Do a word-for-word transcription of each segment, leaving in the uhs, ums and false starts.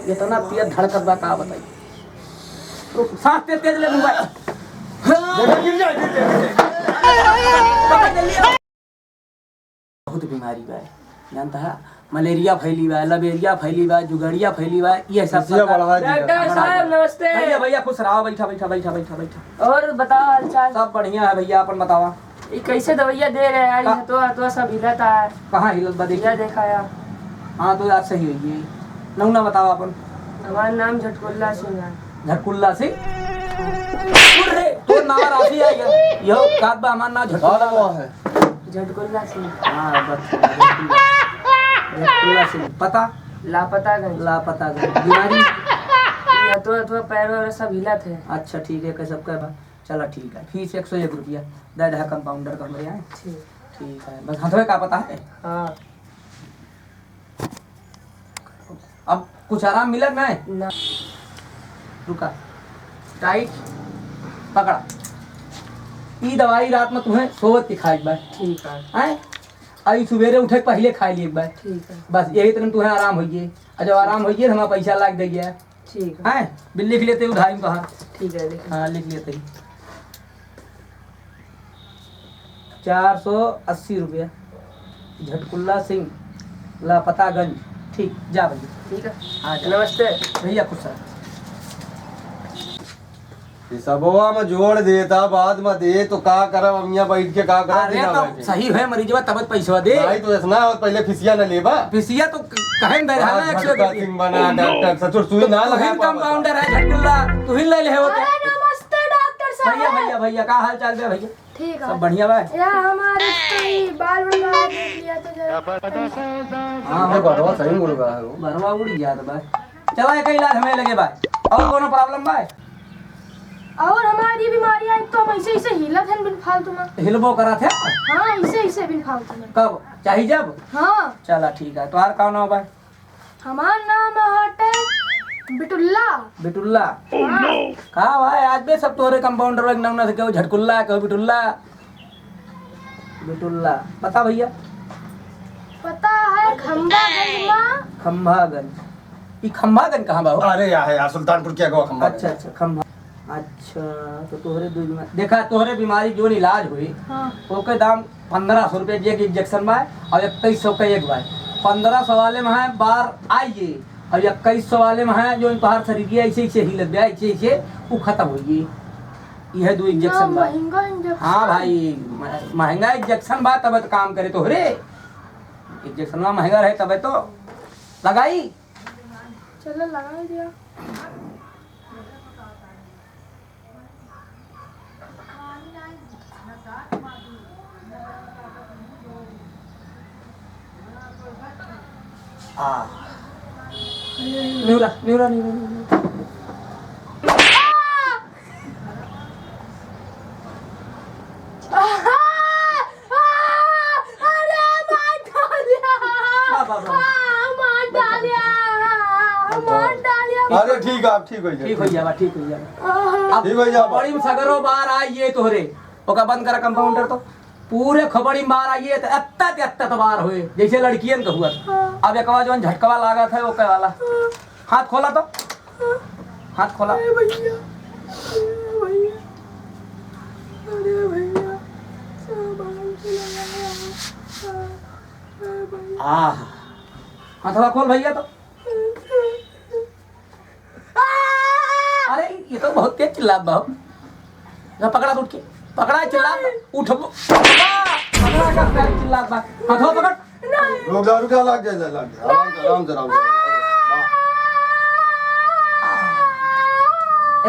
इतना तेज धड़कत बा, का बताई। रुक, सांस तेज, तेज ले लूंगा। गिर जाए, गिर जाए, गिर जाए। पकड़, जल्दी आ। बहुत बीमारी बा, जानता है? मलेरिया फैली बा, लबेरिया फैली बा, जुगड़िया फैली बा, ये सब पीसिया सब बढ़वा दिया। डॉक्टर साहब, नमस्ते। भैया, भैया, खुश रहो, बैठा, बैठा, बैठा, बैठा, बैठा। और बताओ हालचाल। सब बढ़िया है भैया, अपन बतावा। ये कैसे दवाइयाँ दे रहे हैं यार, ये हाँ। हथवा, हथवा सब हिलत है। कहाँ हिलत बा, देखी? या देखा यार। हाँ, तो यार सही होइए। नमूना बतावा अपन। हमार नाम झटकुल्ला सिंह है। झटकुल्ला सिंह? उठ रे, तोर नाम राशि आ गया। यो, काट बा, हमार नाम झटकुल्ला बा। है। झटकुल्ला सिंह। हाँ, बस, झटकुल्ला। झटकुल्ला सिंह। पता? लापतागंज। लापतागंज। बीमारी? ये हथवा, हथवा, पैर वैर सब हिलत है। अच्छा, ठीक है, कैसे सबका बा? चला, ठीक है, फीस एक सौ एक रुपया दे दहा कंपाउंडर का हमरे यहाँ। ठीक। ठीक है, बस हथवे का पता है? हाँ। अब कुछ आराम मिलत ना है? ना। रुका, टाइट पकड़ा। ई दवाई रात में तुम्हें सोवत के खाए के बा। ठीक है। हैं? अई सुबेरे उठे के पहिले खाए लिए के बा। ठीक है। बस यही तरह तुम्हें आराम होइए, और जब आराम होइए तो हमारा पैसा लाग देइए। ठीक है। हैं? बिल लिख लेते उधारी में तोहार। ठीक है, लिख। हाँ, लिख लेते ही। चार सौ अस्सी रुपया। झटकुल्ला सिंह, लापतागंज। ठीक, जा भैया। ठीक है। हाँ, जा। नमस्ते। भैया, खुश रहो। हिसबवा में जोड़ देता, बाद में दे, तो का करब, हम यहाँ बैठ के का करब, अरे, बिना तो बैठे? सही है मरीजवा, तब तो पैसवा दे। भाई, तो ऐसा ना हो, पहिले फिसिया न लेबा। फिसिया तो क-, कहे न दे रहा हाँ, है, एक सौ झटका रुपया। सिंह बना, डॉक्टर ससुर सुई तो ना तू ही लगा पावत। कंपाउंडर है, झटकुल्ला, तू ही ले ले हो तो। अरे, नमस्ते डॉक्टर साहब। भैया, भैया, भैया, का हाल चाल बे भैया? ठीक है। सब बढ़िया बा? या हमारे तो ई बाल उड़ रहा है, देख लिया तो जरा। हाँ, ये बरवा सही उड़ रहा है वो। बरवा उड़ गया था बा। चला, एक इलाज हमें लगे बा। और कोनो प्रॉब्लम बा? और हमारी बीमारी आई तो हम ऐसे, ऐसे हिलत हैं बिन फालतू में। हिलबो करत है? हाँ, ऐसे, ऐसे बिन फालतू में। कब? चाही जब? हाँ। चला, ठीक है। तोहार का नाम बा? हमार नाम हटे बिटुल्ला। बिटुल्ला? Oh, no! का भाई, आज बे सब तोहरे कंपाउंडर एक नमूना से कहो झटकुल्ला, कहो बिटुल्ला। बिटुल्ला। पता भैया? पता है खंभागंज में। खंभागंज। ई खंभागंज कहाँ बा हो? अरे, या है यार, सुल्तानपुर के अगवा खंभागंज। अच्छा, अच्छा, खंभा। अच्छा, तो तोहरे दो बीमारी, देखा, तोहरे बीमारी जोन इलाज होई, हाँ। ओके दाम पन्द्रह सौ रुपया जे के इंजेक्शन बा, और इक्कीस सौ का एक बा। पन्द्रह सौ वाले में है, बार आइए, और इक्कीस सौ वाले में है, जो तोहार शरीर के ऐसे, ऐसे हिलत बा, ऐसे, ऐसे, उ खत्म होइए। यह दो इतना इंजेक्शन बा। महंगा इंजेक्शन? हाँ भाई, म-, महंगा इंजेक्शन बा, तब तो काम करे तोहरे। इंजेक्शन महंगा रहे, तब तो लगाई। चलो, लगा दिया। आ। निउरा, निउरा, निउरा, निउरा। अरे, मार डालिया। बा, बा, बा। आ, मार डालिया। मार डालिया। अरे, ठीक है, अब ठीक हो जाए। ठीक हो जाबा, ठीक हो जाबा। आ। अब ठीक हो जाबा। बड़ी में सगरो बार आइए तोहरे। ओका बंद करा कंपाउंडर तो। पूरे खोपड़ी में बार आइए तो अत्ता ते अत्ता तो बार होए, जैसे लड़कियन का हुआ। हाँ। अब एकवा जौन झटकवा लागत है, ओके वाला। हाँ। हाथ खोला तो। हाँ। हाथ खोला। अरे भैया, अरे भैया, अरे भैया, सामान चला गया। अरे भैया। आह। हाथवा खोल भैया तो। अरे, ये तो बहुत तेज चिल्लात बा। जा पकड़ा उठ के। पकड़ा चिल्लात बा। उठ बा। पकड़ा का पैर चिल्लात बा। हाथवा पकड़। रुक जा, रुक जा, लग जा, लग जा। आराम से, आराम से, आराम से।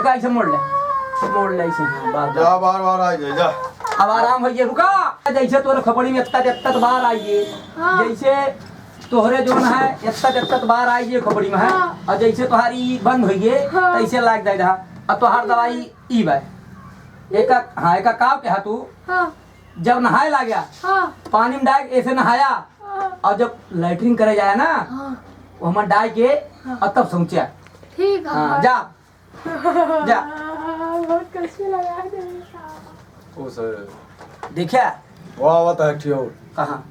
एक ऐसे मोड़ ले। मोड़ ले ऐसे, हाँ, बस, बस। जा, बार, बार आ गए, जा। अब आराम होइए, रुका। जैसे तोरे खोपड़ी में इतना, इतना बार आइए। हाँ। जैसे तोहरे जौन है, इतना, इतना बार आइए खोपड़ी में है। हाँ। और जैसे तोहारी बंद होइए, हाँ। तैसे लाग जाए रहा। और तोहार दवाई ई बा। एका, हाँ, एका काव के हा तू? हाँ। जब नहाए लाग्या, हाँ। पानी में डाल के ऐसे नहाया, हाँ। और जब लैट्रिन करे जाया ना, हाँ। वो हमार डाल के, हाँ। और तब सोचा। ठीक है। हाँ, जा। जा। बहुत कष्ट लगा है। ओ सर। देखा? वो आवत है ठियो। कहाँ?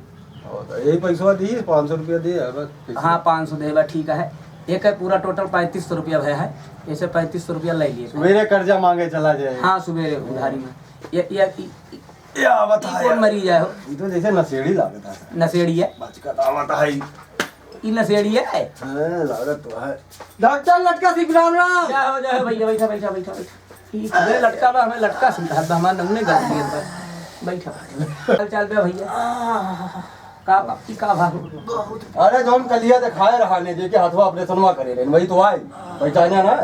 आवत है। यही पैसवा दी, पाँच सौ रुपया दिए है बस। हाँ, पाँच सौ देबा, ठीक है। एक है पूरा total पैंतीस सौ रुपया भया है, ऐसे पैंतीस सौ रुपया ले लिए। सुबेरे कर्जा मांगे चला जाए। हाँ, सुबेरे उधारी में। ये, ये, ये, ये आवत ई है कौन यार। मरीज है हो? ये तो जैसे नशेड़ी लागत है। नशेड़ी है? बचका तो आवत है। ई नशेड़ी है? हाँ, लागत तो है। डॉक्टर लटका सिंह, राम राम। जय हो, जय हो भैया, बैठा, बैठा, बैठा, बैठा। ई हमें लटका बा, हमें लटका सिंह कहत बा, हमार नमूने गलत दिए बा। बैठा। हाल चाल बा भैया? का बाप की का भाग? अरे जौन कलिया देखाए रहा ने, जेके हथवा ऑपरेशनवा करे रहे, वही तो आई, पहचाना ना?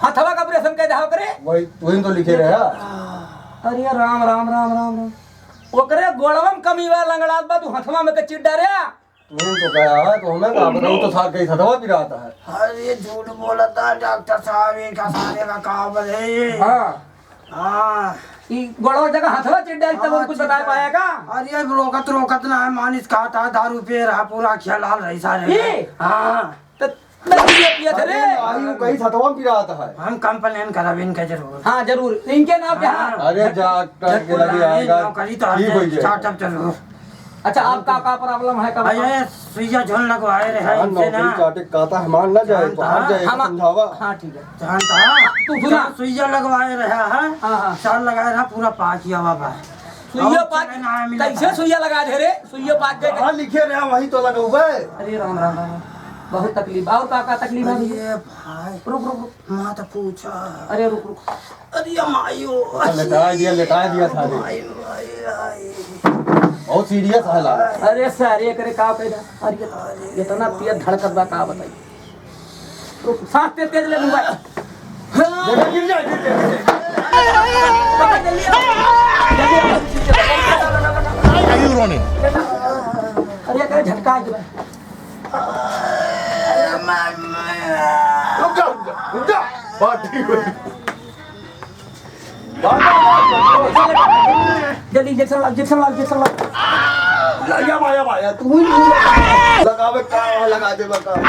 हथवा का ऑपरेशन के दहा करे? वही तुहिन तो लिखे रहे। अरे राम, राम, राम, राम, राम। ओकरे गोड़वा में कमी बा, लंगड़ात बा, तू हथवा में के चिट डारे। तुहिन तो कहा है, तो हमें का बताऊँ, तो साथ गई हथवा पिरात है। अरे झूठ बोलता है डॉक्टर साहब, ये का सारे का का बोले? हाँ। हाँ। ई गोड़वा जगह हथवा चिट डारी तब हम कुछ बता पाया का? अरे, अब रोकत, रोकत ना है, मानिस खाता है, दारू पिए रहा, पूरा अखिया लाल रही सारे। ई? हाँ। तो नहीं पिए, पिए थे रे। अरे, आई वो कहीं हथवा पिरात है। हम complain करब इनके जरूर। हाँ, जरूर। इनके नाम पे, हाँ। हाँ। अरे, जा, डॉक्टर के लगे आएगा। नौकरी तो ठीक हो जाए। Startup जरूर। अच्छा, आपका का problem है, का बताओ? अरे, सुइया झोल लगवाए रहे हाँ, इनसे नौकरी ना। चाटे काता हमार ना जाए, तो जानता। हट जाए, हम समझावा। हाँ, ठीक है। जानता। तू सुना। सुइया लगवाए रहा है। हाँ, हाँ। चार लगाए रहा, पूरा पाक गया बाबा। सुइया और पाक? चले ना मिला कैसे था। सुइया लगा दे रे? सुइया पाक गए। हाँ, लिखे रहे, वही तो लगौबे। अरे राम, राम, राम। बहुत तकलीफ। और का, का तकलीफ है भैया? अरे भाई। रुक, रुक, रुक। मत पूछा। अरे रुक, रुक। अरे मायो। लेटाए दिया, लेटाए दिया सारे। मायो, आए, आए। बहुत serious है लाल। अरे सारे, एकरे का पैदा? अरे, इतना तेज धड़कत बा, का बताई? रुक, सांस तेज, तेज ले लूंगा। जल्दी गिर जा, गिर जा, गिर जा। पकड़, जल्दी आ। जल्दी आ। Are you running? अरे, एकरे झटका आ गया। रुक जा, रुक जा, रुक जा। बात ठीक हो। बात, बात, बात, बात। जल्दी injection लाओ, injection लाओ, injection लाओ। या, या, माया, माया, तू ही लगावे का, लगा दे बका। रुक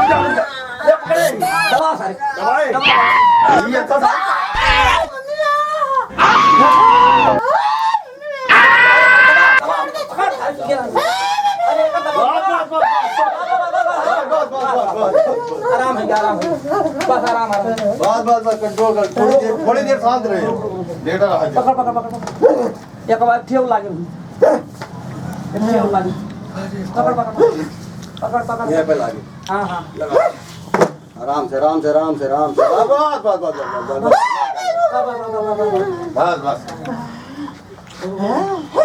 जा, रुक जा। ये पकड़े। दबा सारे। दबाए। दबा। ये तो आराम है, आराम है। बस आराम, आराम। बस, बस, बस, control कर। थोड़ी देर, थोड़ी देर शांत रहे। लेटा रहा। पकड़, पकड़, पकड़, पकड़। एक बार ठेव लागे। एक ठेव लागे। पकड़, पकड़, पकड़। पकड़, पकड़। ये पे लागे। हाँ, हाँ। लगा। आराम से, आराम से, आराम से, आराम से। बस, बस, बस। बस, बस।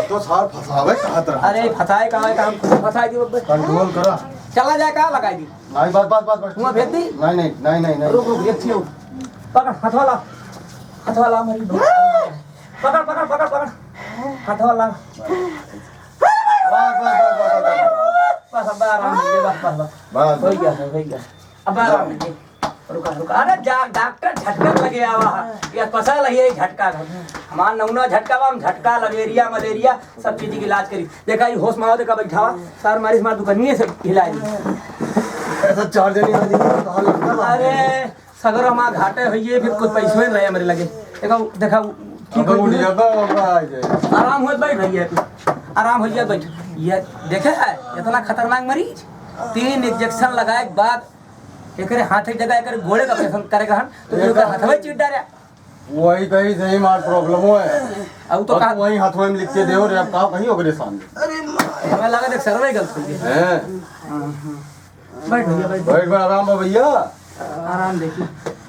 तो सार फंसावे कहत रहा। अरे, फंसाए का है, काम खुद फंसाए दी बब्बे। Control करा। चला जाए का लगाई दी? नहीं, बस, बस, बस, बस। हुआ भेज दी? नहीं, नहीं, नहीं, नहीं, नहीं। रुक, रुक, एक चीज। पकड़, हथवा ला। हथवा ला, मरी। पकड़, पकड़, पकड़, पकड़। हथवा ला। बस, बस, बस, बस। बस, अब आराम दे, बस, बस, बस। बस, हो बस। गया, हो गया। अब आराम दे। रुका, रुका। अरे जा, डॉक्टर झटका लगे आवा है। ये पसल है, ये झटका है। हमार नमूना झटका बा, हम झटका, लवेरिया, मलेरिया, सब चीज के इलाज करी। देखा, ये होश में आओ, देखा, बैठावा। सार मारिस मार दुकानिए से हिलाई। ऐसा चार जने आ जाएंगे, तो हाल लगता है। अरे, सगरो हमार घाटे होइए, फिर कुछ पैसो नहीं रहे हमरे लगे। देखा, देखा, ठीक अब हो उठ गया। जाता होगा, आ जाए। आराम होत बैठ भैया, आराम हो जात बैठ। ये देखे है, इतना खतरनाक मरीज, तीन injection लगाए के बाद एकरे हाथे जगह एकरे गोड़े का operation करे का हन, तो तू एकर हथवे चीर डारे। वही कही सही मार problem हो है। अब तो बस का वही हथवे में लिख के देओ रे, अब का कहीं ओकरे सामने। अरे माँ। हमें लगा देख सर्वे गलत हो गया। हैं? हाँ, हाँ। बैठ भैया, बैठ। बैठ, बैठ, आराम हो भैया। आराम देखी।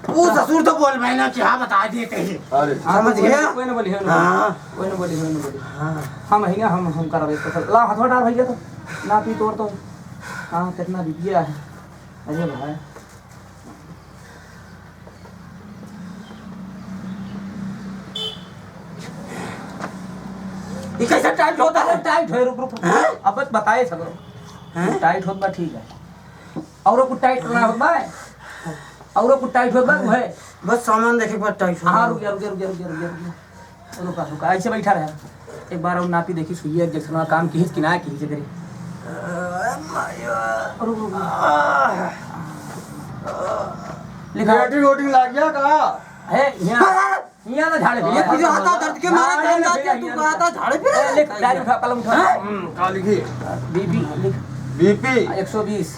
वो ससुर तो बोल भाई ना कि हाँ बता देते हैं। अरे। हाँ, समझ कोई गया? कोई ना बोली, कोई ना बोली। हाँ। कोई ना बोली, कोई ना बोली। हाँ। हम हिंगा, हम, हम करावे special। ला हथवा डाल भैया तो। ना पी तोड़ तो। हाँ, कितना बीतिया है। अरे भाई। ये कैसे tight होता है? अरे tight है, रुक, रुक, रुक। हाँ? अब बस बताए सगरो। हाँ? Tight होत बा, ठीक है। औरो कुछ tight ना होत बा? औरो कुछ tight होत बा, उहे? बस सामान देखे के बाद tight होत बा। हाँ, रुक जा, रुक जा, रुक जा। रुका, रुका, ऐसे बैठा रहे। एक बार और नापी देखी, सुइया injection वाला काम किहिस कि ना किहिस एकरे। रुक, रुक, रुक। लिखा। Latrine वोटरिन लाग गया का? है, यहाँ, यहाँ ना झाड़े फिरे। ये तुझे हाथ दर्द के मारे ना, कहीं ना, जाते फिर तू यहाँ कहा था झाड़े फिरे? ए, लिख, डायरी उठा, कलम उठा। हाँ? हम्म, का लिखी? BP लिख। BP? एक सौ बीस।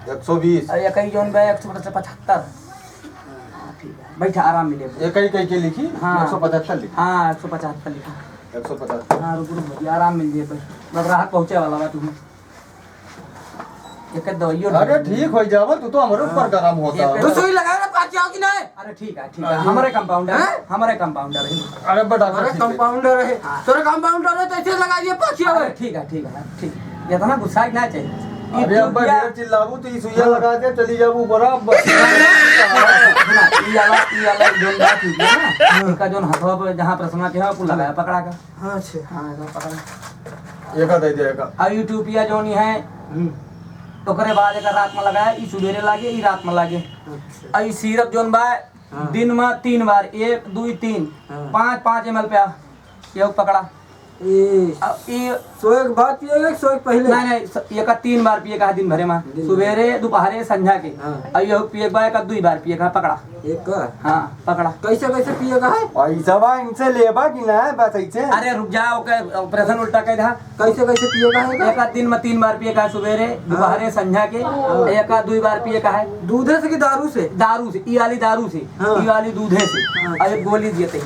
एक सौ बीस। अरे, एक ही जौन बा, एक सौ पचहत्तर। हाँ, ठीक है। बैठा, आराम मिले। एक ही कह के लिखी, हाँ। एक सौ पचहत्तर लिखी। हाँ, एक सौ पचहत्तर लिखा। एक सौ पचहत्तर। हाँ, रुक, रुक भैया, आराम मिल जाए, बस, बस राहत पहुँचे वाला बा तुम्हें। एक दवाइयो अरे, ठीक हो जावा, तू तो हमरे ऊपर हाँ। गरम होता एक है। तो सुई लगाए ना, पाछी आओ कि नहीं? अरे, ठीक है, ठीक है, हाँ। हमारे कंपाउंडर हैं? हमारे कंपाउंडर है। अरे, बड़ा अरे, ठीक है। कंपाउंडर है। हाँ। तोरे कंपाउंडर है, तो ऐसे लगा दिए, पाछी आवे। अरे, ठीक है, ठीक है, ठीक। इतना गुस्सा ना चाहिए। ई अरे, अब्बा, टूटिया ढेर चिल्लाबू, तो ई सुइया हाँ। लगा दे, चली जाबू बराबर। सुना, ई वाला, ई वाला जोन बात हुई ना, हाँ। इनका जोन हथवा पे जहाँ प्रसंगा के है, वो लगाया पकड़ा का। हाँ, अच्छा। हाँ, एकरा पकड़। एका दे दे, एका। आ, ई टूपिया जोनी है, हम्म। ओकरे बाद एका रात में लगाए, ई सुबेरे लागे, ई रात में लागे। अच्छा। आ, ई सिरप जोन बा, हाँ। दिन में तीन बार, एक, दुई, तीन, हाँ। पाँच, पाँच एम एल पे आ, ये पकड़ा। ई आ, ई सोए के बाद पिएगा कि सोए के पहले? नहीं, नहीं, स-, एका तीन बार पिए का है दिन भरे में। दिन भरे। सुबेरे, दोपहरे, संझा के। हाँ। आ, ये पिए के बाद एका दुई बार पिए का, पकड़ा। एक का? हाँ, पकड़ा। कैसे, कैसे पिए का है? पैसा बा इनसे लेबा कि ना, बस ऐसे? अरे रुक जा, ओके ऑपरेशन उल्टा कह दा। कैसे, कैसे पिए का है का? एक आध दिन में तीन बार पिए का है, सुबेरे, हाँ। दोपहरे, संझा के। हाँ। एक आध दुई बार पिए का है। दूधे से कि दारू से? दारू से, ई वाली दारू से, हाँ। ई वाली दूधे से। हाँ। और एक गोली दिए थे।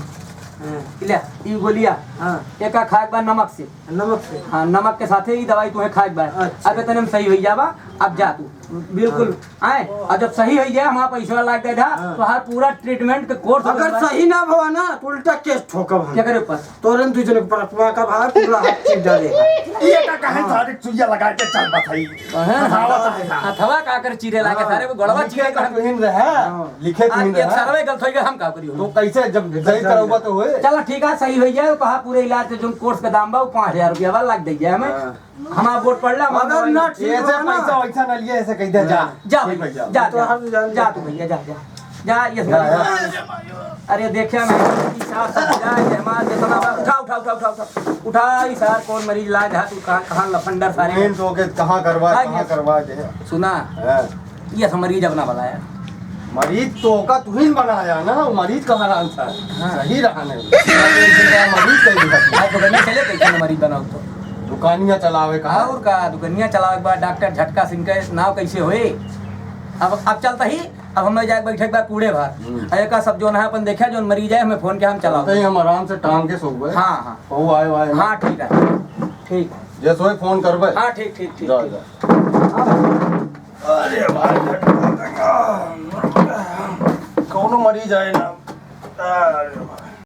हाँ। ले, ई गोलिया। हाँ। एक खाए के बाद नमक से। नमक से? हाँ, नमक के साथे ई दवाई तुम्हें खाए के बाद। अच्छा। अब इतने में सही हो जाबा, अब जा तू। बिल्कुल। हाँ। आए, और जब सही हो जाए, हमारा पैसा लाग गए था, हाँ। तो हर पूरा ट्रीटमेंट के कोर्स अगर बनवा सही ना भवा ना, तो उल्टा केस ठोकब हम। क्या करे ऊपर? तोरन दू जने के परपवा का भाई पूरा हाथ चीर डाले। ये का कहे हाँ। सारे सुइया लगा के चल बताई। कहे? हथवा का कर चीरे लागे हाँ। सारे को गड़वा लिखे चीरे तो का। तुहिन रहे, हाँ। लिखे आज तुहिन ये रहे। सरवे गलत होइगा, हम का करी? तो कैसे जब सही करौबा तो होए? चलो ठीक है, सही हो जाए, तो कहा पूरे इलाज से जो कोर्स का दाम बा, वो पाँच हजार रुपया बा, लग दे जाए हमें। हाँ। हमारा वोट पड़ला, हमारा अगर वोट ना ठीक ऐसे बा ना। पैसा वैसा ना लिए, ऐसे कह दे, जा। हाँ। जा ठीक भैया, है, जा, तो जा। हम जान जा लेते तू भैया, जा, जा। जा, ये जा, जा। अरे देखिया ना, ई सार सब जा, ये हमार जितना बा, उठा, उठा, उठा। उठा, ई सार कौन मरीज लाग है, तू कहाँ, कहाँ लफंडर सारे। मेन तो के कहाँ करवा, आगे। कहाँ करवा दे। सुना, हाँ। ये सब मरीज अपना वाला है। मरीज तो का तुहिन बनाया ना, वो मरीज कहाँ रहा था? हाँ। सही रहा नहीं। मरीज कहीं दिखा। आज दुकानिया चले, कैसे ना मरीज बनाओ तो। दुकानिया चलावे का। और का, दुकानिया चलावे के बाद डॉक्टर झटका सिंह के नाव कैसे होए? अब, अब चलता ही, अब हमें जाके बैठे के बाद कूड़े भार। हम्म। और एका सब जोन है अपन देखा, जोन मरीज है, हमें फोन के हम चलाओ। चलते ही हम आराम से टांग के सो गए। हाँ, हाँ। वो आए, आए ना। हाँ, ठीक है। ठीक। जैसे वही फोन करबे। हाँ, ठीक, ठीक, ठीक, जा, ठीक। जा। अरे भाई, कौनो मरीज आए ना। अरे भाई।